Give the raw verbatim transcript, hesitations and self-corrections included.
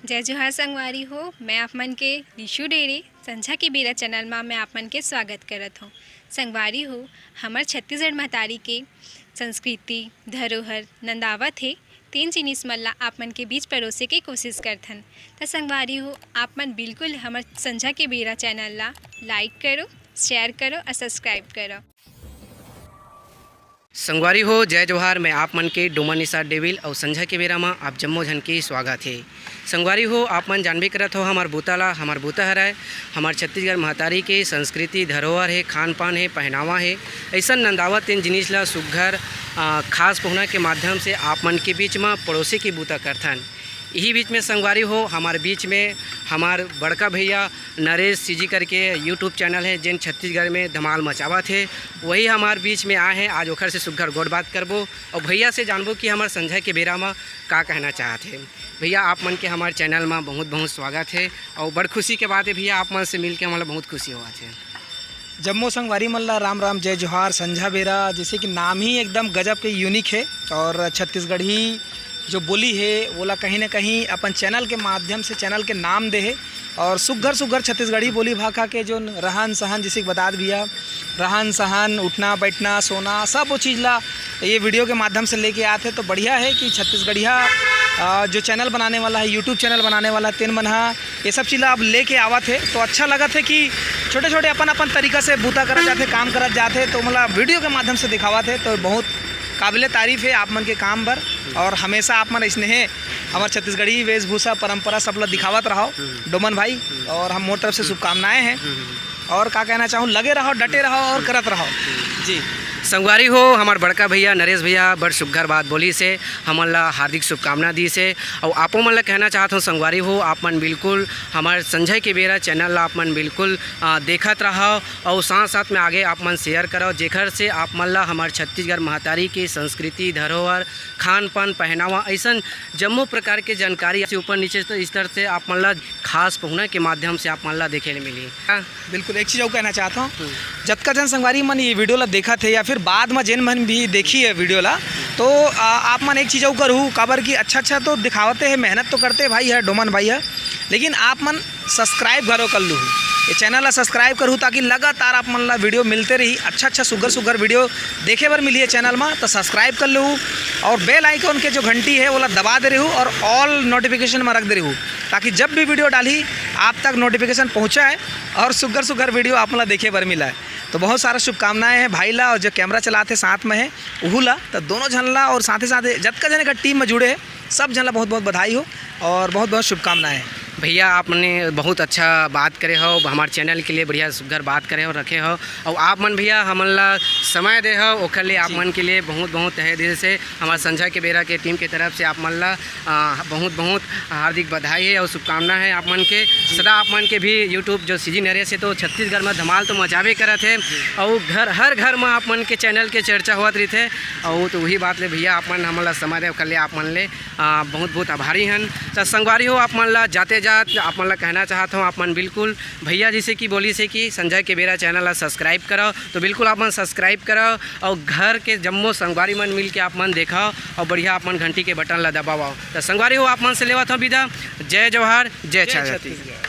जय जोहार संगवारी हो, मैं आप मन के निशु डेरे संझा के बेरा चैनल मा मैं आप मन के स्वागत करत हूँ। संगवारी हो, हमर छत्तीसगढ़ महतारी के संस्कृति धरोहर नंदावत हे, तेन जिनिस मन ला आप मन के बीच परोसे के कोशिश करथन। त संगवारी हो, आप मन बिल्कुल हमर संझा के बेरा चैनल ला लाइक करो, शेयर करो और सब्सक्राइब करो। संगवारी हो, जय जोहार। मैं आप मन के डोमन निषाद डेविल अउ संझा के बेरा म आप जम्मो झन के स्वागत हे। संगवारी हो, आप मन जानबे करत हो हमर बूता ला, हमर बूता हरय हमर छत्तीसगढ़ महतारी के संस्कृति धरोहर हे, खान पान हे, पहनावा हे। अइसन नंदावत तेन जिनिस ला सुग्घर, अ, खास पहुना के माध्यम से आप मन के बीच म परोसे के बूता करथन। इही बीच में संगवारी हो, हमार बीच में हमार बड़का भैया नरेश सीजी करके YouTube चैनल है, जेन छत्तीसगढ़ में धमाल मचावत हे, वही हमार बीच में आए हैं। आज ओखर से सुग्घर गोठ बात करबो और भैया से जानबो कि हमार संझा के बेरा म का कहना चाहत हे। भैया, आप मन के हमार चैनल म बहुत बहुत स्वागत हे और बड़ खुशी के बात हे भैया, आप मन से मिल के हमला बहुत खुशी होवत हे। जम्मो संगवारी मन ला राम राम, जय जोहार। संझा बेरा, जैसे कि नाम ही एकदम गजब के यूनिक है और छत्तीसगढ़ी जो बोली है, वोला कहीं ना कहीं अपन चैनल के माध्यम से चैनल के नाम दे है और सुग्घर सुग्घर छत्तीसगढ़ी बोली भाखा के जो रहन सहन, जैसे कि बतात भैया, रहन सहन, उठना बैठना, सोना, सब वो चीज़ ला ये वीडियो के माध्यम से लेके आते। तो बढ़िया है कि छत्तीसगढ़िया, अ, जो चैनल बनाने वाला है, YouTube चैनल बनाने वाला है, तेन मन हा ये सब चीज़ ला अब लेके आवत है। तो अच्छा लगत है कि छोटे छोटे अपन अपन तरीका से बूता करत जाते, काम करत जाते, तो मतलब वीडियो के माध्यम से दिखावत है, तो बहुत काबिले तारीफ है आप मन के काम बर। और हमेशा आप मन ऐसने है, हमार छत्तीसगढ़ी वेशभूषा परंपरा सब ला दिखावत रहो डोमन भाई, और हम मोर तरफ से शुभकामनाएं हैं। और का कहना चाहूँ, लगे रहो, डटे रहो और करत रहो। जी। संगवारी हो, हमार बड़का भैया नरेश भैया बड़ सुग्घर बात बोलिस हे, हमन ला हार्दिक शुभकामना दिस हे। अउ आपो मन ला कहना चाहत हूँ संगवारी हो, आप मन बिल्कुल हमार संझा के बेरा चैनल ला आप मन बिल्कुल, अ, देखत रहव अउ साथ साथ में आगे आप मन शेयर करव, जेखर से आप मन ला हमार छत्तीसगढ़ महतारी के संस्कृति, धरोहर, खान पान, पहनावा, ऐसन जम्मो प्रकार के जानकारी से ऊपर नीचे स्तर से आप मन ला खास पहुना के माध्यम से आप मन ला देखे ले मिली। बिल्कुल, एक चीज़ अउ कहना चाहत हूँ, जतका जन संगवारी मन ये वीडियो ला देखत हे या फिर बाद में जेन मन भी देखी है वीडियो ला, तो आ, आप मन एक चीज़ अउ करहू, काबर कि अच्छा अच्छा तो दिखावते हैं, मेहनत तो करते भाई है डोमन भाई है, लेकिन आप मन सब्सक्राइब घलो कर लूहू, ये चैनल ला सब्सक्राइब करहू, ताकि लगातार आप मन ला वीडियो मिलते रही, अच्छा अच्छा सुग्घर सुग्घर वीडियो देखे बर मिली है चैनल में। तो सब्सक्राइब कर लूहू और बेल आइकन के जो घंटी है, वो ला दबा दे रहू और ऑल नोटिफिकेशन में रख दे रहू, ताकि जब भी वीडियो डाली, आप तक नोटिफिकेशन पहुँचा है और सुग्घर सुग्घर वीडियो आप मन ला देखे बर मिला है। तो बहुत सारा शुभकामनाएं हैं भाई ला, और जो कैमरा चलाते साथ में है उहू ला, तो दोनों झन ला और साथे साथे जतका जने का टीम में जुड़े हैं, सब झन ला बहुत बहुत बधाई हो और बहुत बहुत शुभकामनाएं। भैया, आपने बहुत अच्छा बात करे हो, हमार चैनल के लिए बढ़िया सुग्घर बात करे हो, रखे हो, और आप मन भैया हमन ला समय दे हो, ओकर लिए आप मन के लिए बहुत बहुत तहे दिल से हमार संझा के बेरा के टीम के तरफ से आप मन ला, आ, बहुत बहुत हार्दिक बधाई है और शुभकामना है आप मन के। सदा आप मन के भी YouTube जो सीजी नरेश है, तो छत्तीसगढ़ में धमाल तो मचाबे करत है और घर, हर घर में आप मन के चैनल के चर्चा होत रहिथे। और तो वही बात ले भैया, आप मन हमन ला समय दे, ओकर लिए आप मन ले, आ, बहुत बहुत आभारी हन। तो संगवारी हो, आप मन ला जाते जात आप मन ला कहना चाहत हूँ, आप मन बिल्कुल भैया जैसे कि बोलिस हे कि संझा के बेरा चैनल ला सब्सक्राइब करव, तो बिल्कुल आप मन सब्सक्राइब करव और घर के जम्मो संगवारी मन मिल के आप मन देखव और बढ़िया आप मन घंटी के बटन ला दबावव। तो संगवारी हो, आप मन से लेवत हूँ विदा। जय जोहार, जय जय छत्तीसगढ़। छत्तीसगढ़।